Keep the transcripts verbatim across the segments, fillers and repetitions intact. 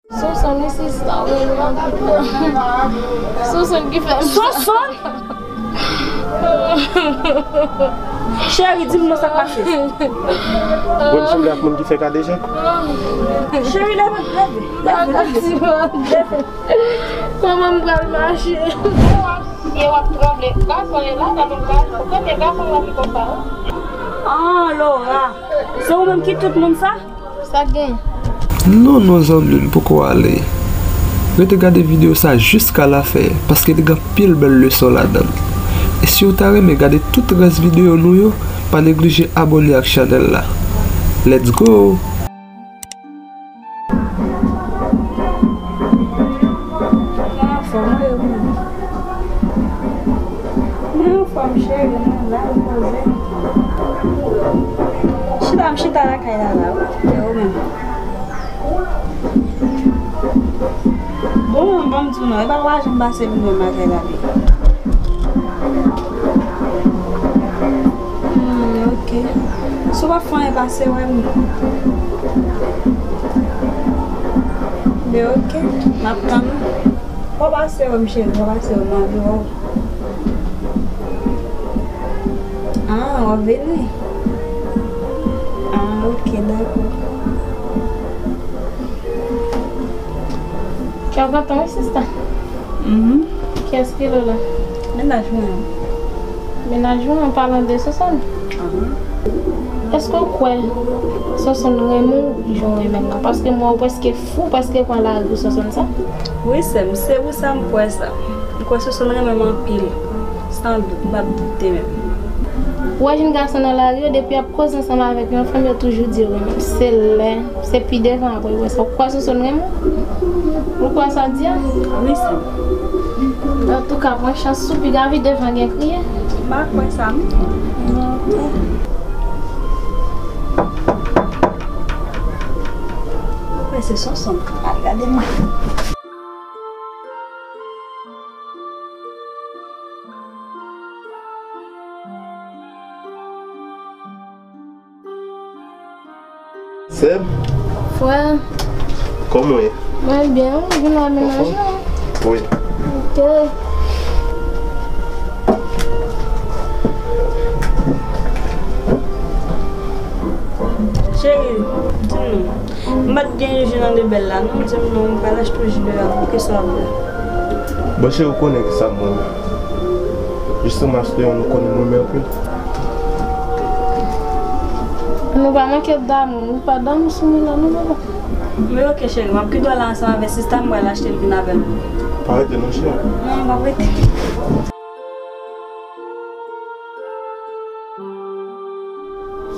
Sonson, wi, sista, ou renmen anpil. Sonson ki fè m sa. Sonson? Cheri, di m non, sa k pase? Wè m sanble ak moun ki fè kadejak? Cheri, leve, leve, leve, leve. Kòman m pral mache? E w ap tranble. Gason e la nan menm kay. Ou konnen gason yo ki konsa, wi. Ah, Laura, se ou menm ki tout moun sa? Sa gen? Non, non, zanmi m, poko ale. Rete gade videyo sa jiska lafen, paske li gen anpil bèl leson ladan l. E si w ta renmen gade tout rès videyo nou yo, pa neglije abòne ak chanèl la. Let's go! Anfòm, wi, wi. Mwen anfòm, cheri, mwen la, m poze. Chita, m chita lakay la, la, wi. E ou menm? Bon, bon, m di w non, e pa w pa janm pase vin wè m lakay la, wi. Hmm, ok. Si w pa fè anyen, pase wè m. Ben, ok, m ap tann ou. Fò w pase wè m, cheri, fò w pase wè m, m anvi wè w. Ah, w ap vini? Ah, ok, dakò. Kè w kontan, wi, sista. Mhm. Kiyès ki la la? Mennaj mwen an. Mennaj ou an, palan de Sonsonn? Ahan. Èske w kwè Sonsonn renmen w jan w renmen l la? Paske m wè w prèske fou, prèske pran lari Sonsonn sa. Wi, sè m, se pou sa m kwè sa. M kwè Sonsonn renmen m anpil. San dout, m p ap doute menm. Ou wè jenn gason nan lari yo, depi y ap koze ansanm avèk yon fanm, yo toujou di yo renmen l. Se lè, se pi devan apre yo wè sa. Ou kwè Sonsonn renmen w? Ou kwè sa w di a? Wi, sè m. Antouka, pran chans ou, piga pi devan gen kriye. M pa kwè sa, non. Mwen se Sonsonn. Al gade mwen. Seb? Frè. Kòman w ye? Mwen byen, wi, vin wè mennaj lan. Anfòm? Wi. Ok. Cheri, di m non. M pa t gen ji nan lebèl la, non, m di m non, m pral achte yon ji de la pou kisa w ap bwè. Bon, cheri, ou konnen kisa m renmen. Jisteman, achte yon nou konnen m renmen anpil. Nou pa manke damou, nou pa damou sou mwen la, non, papa. Men ok, cheri, m ap kite w la ansanm avèk sista m, m pral achte l vin avè l. Pa rete non, cheri. Non, m ap rete.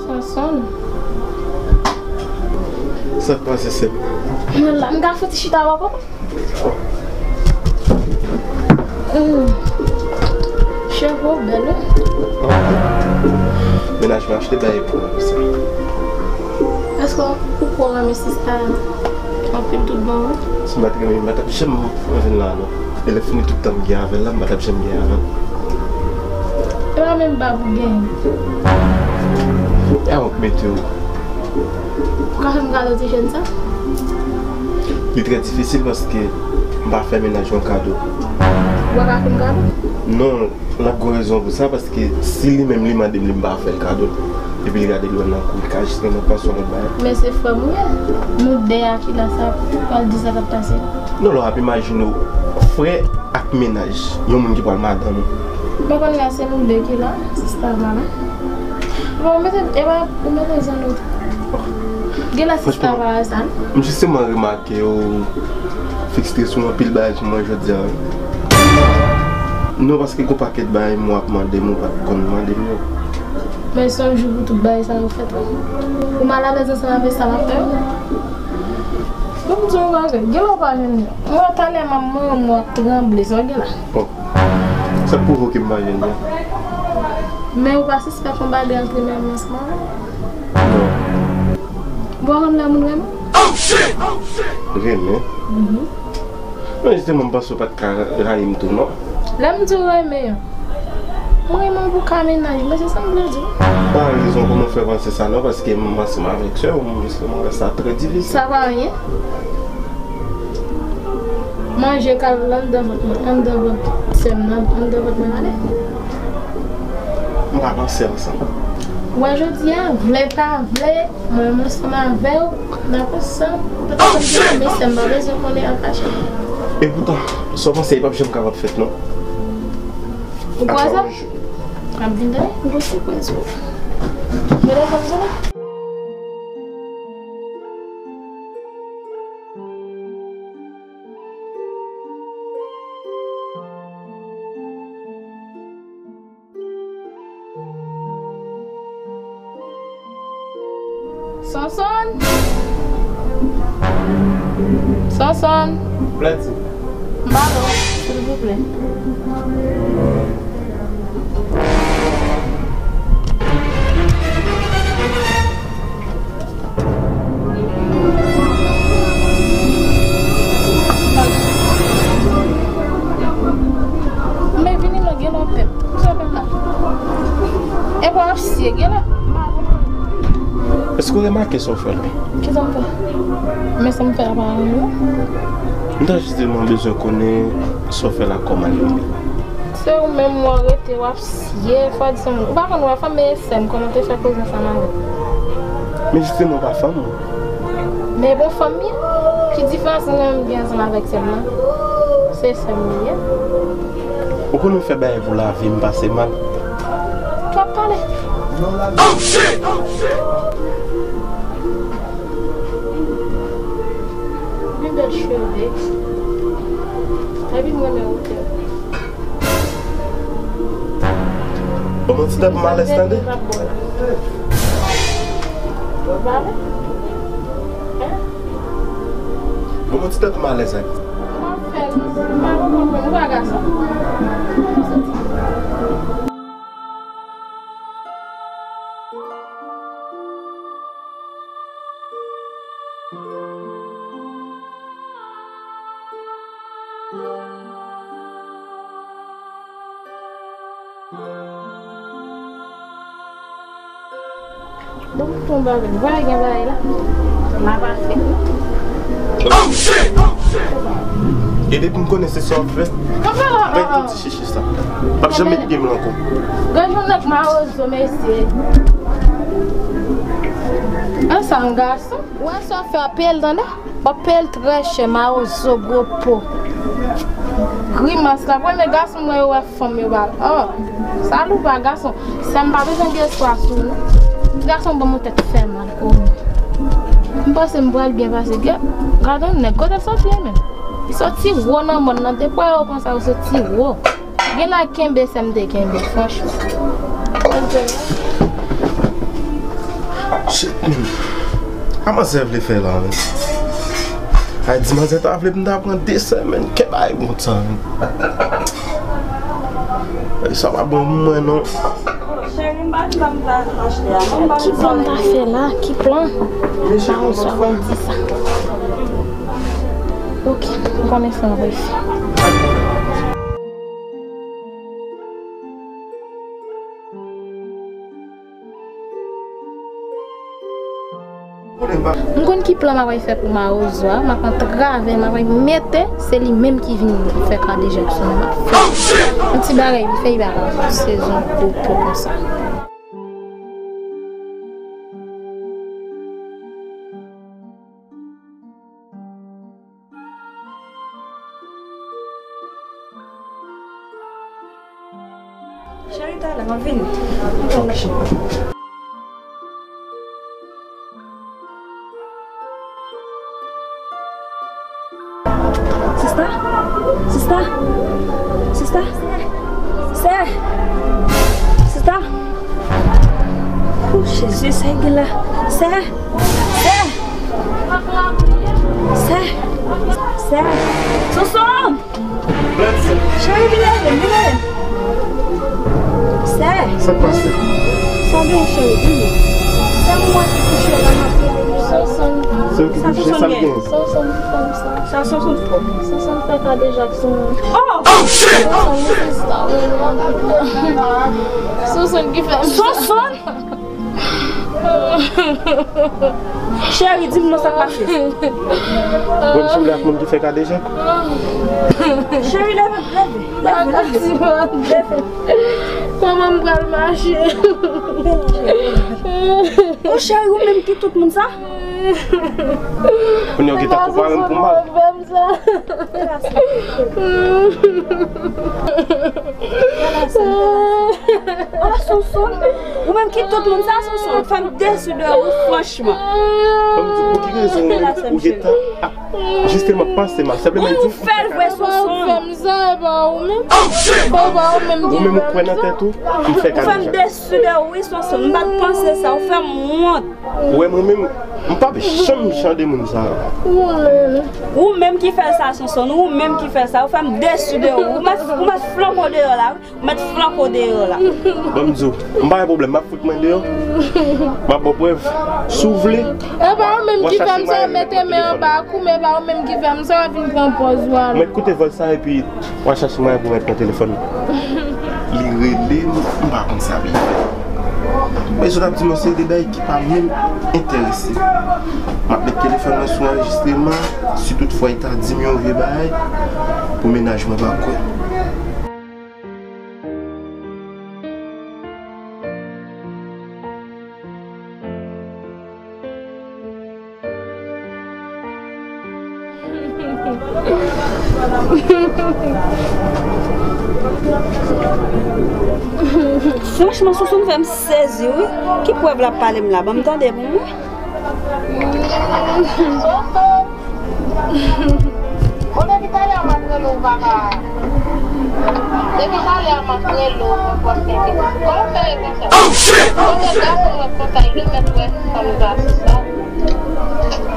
Sonsonn. Sa k pase, sè m? Mwen la, m ka fouti chita wè papa. Hmm. Cheve w bèl, wi. Mennaj mwen achte bagay pou mwen, sa. Èske ou kwè w renmen sista anpil tout bon, wi? Si m pa t renmen, m pa t ap janm vin la, non. E lè fini tout tan m gen avè l la, m pa t ap janm gen avè l. E pa menm bab ou genyen? E a w k mete w. Ou ka fè m kado ti jèn sa? Li trè difisil paske m pa fè mennaj mwen kado. Ou pa ka fè m kado? Non, l ap gen rezon pou sa, paske si li menm li mande m, li m pa fè l kado. Epi li gade l wè nan kou, li ka jis renmen pran sou lòt bagay. Men se frè m ou ye. Nou de a ki la sa, ou pral di sa k ap pase. Non, lè w ap imajine w frè ak mennaj yon moun ki pral madanm ou. Men kounye a se nou de ki la, sista pa la. Bon, mete, e pa, ou mete zan nou. Gen la sista pa la sa, non? M jisteman remake ke w fiks sou anpil bagay sou mwen jodi a, wi. Non, paske gon pakèt bagay m w ap mande m, ou pa t konn mande m yo. Men se yon jou pou tout bagay sa yo fèt, wi. Ou malalèz ansanm avèk sa m ap fè yo. Bon, m di yon bagay, gen lè w pa jwenn li. Mwen, talè, m ap, mwen, mwen ap tranble, sa w gen la. Bon, sa k pwovoke m pa jwenn li a? Men ou pa sispèk yon bagay antre men mwen ansanm avè l? Non. Bon, konn lè moun renmen? Renmen? Mhm. Non, jisteman, m panse w pa t ka rayi m tou, non. Lè m di w renmen an, m renmen w pou ka mennaj, men se sa m vle di w. Pa rezon kòman w fè panse sa, non, paske m ansanm avèk sè w, m jisteman wè sa trè difisil. Sa pa anyen. Manje k al anndan vant mwen, anndan vant sè m nan, anndan vant mwen ale. M pa panse ansanm. Wè jodi a, vle pa vle, mwen menm ansanm avè w, n ap ansanm. Ou pa konn ki konbyen sè m pa bezwen konnen an kache. E poutan, sa w panse, li p ap janm kapab fèt non. Ou kwè sa? M ap vin tande, m gon sipriz pou ou. Mete fanm sa la. Sonson! Sonson! Plèti. M ba nou, silvouplè. Men vini non, gen lòt tèt. Kisa w fè la? E pa ap siye, gen lòt. Èske w remake sa w fè la? Kisa m fè? Men sa m fè a pa anyen non. M ta jis te mwen bezwen konnen sa w fè la kòman l rele. Se ou menm w rete w ap siye, fò di se moun. Ou pa konn wè fanm e sè m, kòman te fè koze ansanm avè m? Men jisteman w pa fanm ou. Men bon fanm li ye. Ki diferans mwen menm gen ansanm avèk sè m nan? Se sè m li ye. Ou konnen w fè bagay pou lavi m pase mal. Twòp pale. Gen bèl cheve. Epi m renmen wotè. Bon, mwen ti tèt m alèz tande. Bon, mwen ti tèt m alèz ak. Bon, m tonbe avè l. Vwala gen bagay la. M ap pase. E depi m konnen se sa w ap fè, bay tout ti chichi sa. M p ap janm met pye m la ankò. Gad jan nèg mawozo, mesye. An sa m gason. Wè sa w fè a, peye l tande. W ap peye l trè chè, mawozo gwo po. Grimas la, premye gason mwen yo wè fanm yo ba. Oh, sa lou pa gason. Sè m pa bezwen gen espwa sou ou non. Gason ban m yon tèt fè mal, oh. M panse m pral byen pase. Gad yon nèg, kote l soti a menm? Li soti wo nan mòn nan, te kwè yo konsa yo soti wo. Gen la kenbe sè m te kenbe, franchman. Shit, man. Sa manzè vle fè la, man? Ay, di manzè ta vle pou m ta pran de semèn, kè bay konsa, man. Ay, sa pa bon pou mwen, non. Cheri, m pa di sa m ta achte a, non, m pa di sa. Ki plan m ta fè la? Ki plan? Mawozo a di sa. Ok, m konnen sa m vle fè. M konn ki plan m ap fè pou mawozo a, m ap antrave, m ap mete, se li menm ki vin fè kadejak sou mwen, m ap fè yon ti bagay, li fè li pa ka sezon poto konsa. Cheri, talè, m ap vini. Ok. Sista? Sista? Sista? Sè! Sista? Oh, Jezi, sa e gen la? Sè! Sè! Sè! Sè! Sonson! Cheri, vin ede m, vin ede m. Sè! Sa k pase? Sa gen, cheri, vini. Sè mwen ki kouche la, m ap rele li. Sonson. Se ou ki kouche, sa l gen? Sonson, fanm sa. Sa Sonson fè? Sonson fè kadejak sou mwen. Oh! Sonson, mete sista, Sonson ki fè m sa. Sonson! Cheri, di m non, sa k pase? Wè m sanble ak moun ki fè kadejak. Cheri, leve, leve, leve, leve. Kòman m pral mache? O cheri, ou menm ki tout moun sa? Kounye a w gentan konpare m pou mal. Ah, Sonson, ou menm ki tout moun sa, Sonson, fè m desi de ou, franchman. Ban m di, pou ki rezon ou menm ou gentan ap jisteman panse mal? Senpleman di ou fè l vre, Sonson. Ou fè m sa, e pa ou menm. E pa ou menm ki fè m sa. Ou menm ou kwè nan tèt ou, m fè kadejak. Ou fè m desi de ou, wi, Sonson, m pa t panse sa, ou fè m wont. Ou wè mwen menm, m p ap janm jan de moun sa. Ou menm. Ou menm ki fè sa, Sonson, ou menm ki fè sa, ou fè m desi de ou. Ou mèt, ou mèt flanke w deyò la, wi. Ou mèt flanke w deyò la. Ban m di w, m pa gen pwoblèm, m ap fout mwen deyò. M ap ba w prèv. Si w vle, e pa ou menm ki fè m sa, mete men anba kou, men e pa ou menm ki fè m sa, w ap vin pran pòz ou a. Mèt koute vòl sa, epi w a chache mwayen pou mèt pran telefòn nan. Li rele m, m pa konn sa pou m fè. Men sot ap di m yon seri de bagay ki pa menm enterese m. M ap met telefòn nan sou anrejistreman, si toutfwa li ta di m yon vye bagay, pou mennaj mwen pa kwè. Franchman, Sonson fè m sezi, wi. Ki prèv l ap pale m la? Ban m tande pou mwen. Bon, depi talè a m ap rele w, ou pa ka. Depi talè a m ap rele w, ou pa ka. Kòman w fè e konsa? Kòman gason mwen konsa, li mèt wè fanm gason sa?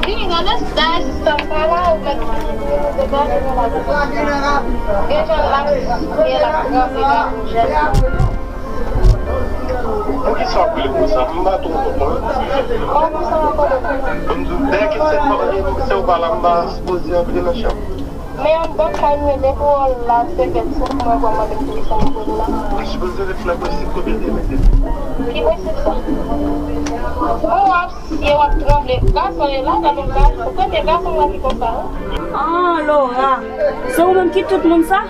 Vini, gade, dayè sistèm pa la, ou mèt degaje nan la. Gen jan l ap siye, l ap tranble, l ap bouje. Poukisa w ap rele m konsa? M pa twò konprann. Ban m di w, dèyè ki sèt mwen, se ou pa la, m pa sipoze antre nan chanm. Men anndan kay nou ye, depi w al la, se gèt sou mwen, w a mande m telefòn pou l la. Ou sipoze ret nan prensip kote l te mete. Ki prensip sa? Bon, w ap siye, w ap tranble. Gason ye la, gade yon gason. Premye gason m wè ki konsa, wi. Ah, Laura, se ou menm ki tout moun sa?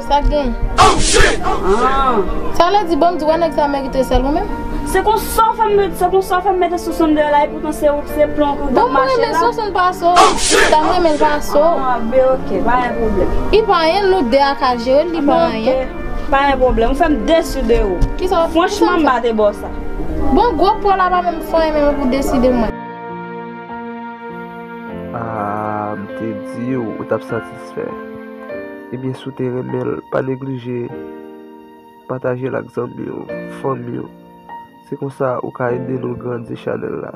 Sa k gen? Ah. Sa vle di, bon, m di, wè nèg sa merite sèl mwen menm? Se konsa w fè m, se konsa w fè m mete Sonson deyò la, epoutan se ou, se plan ou k ap mache la. Bon, mwen renmen Sonson pase w. Sa m renmen l pase w. Ah, ben, ok, pa gen pwoblèm. Li pa anyen, nou de a ka jere l, li pa anyen. Ok, pa gen pwoblèm. Ou fè m desi de ou. Kisa w, kisa w fè? Franchman, m pa te ba w sa. Bon, gwo po la pa menm fè anyen menm pou deside mwen. Ah, m te di w, ou t ap satisfè. Ebyen, si w te renmen l, pa neglije pataje l ak zanmi w, fanmi w. Se konsa ou ka ede nou grandi chanèl la.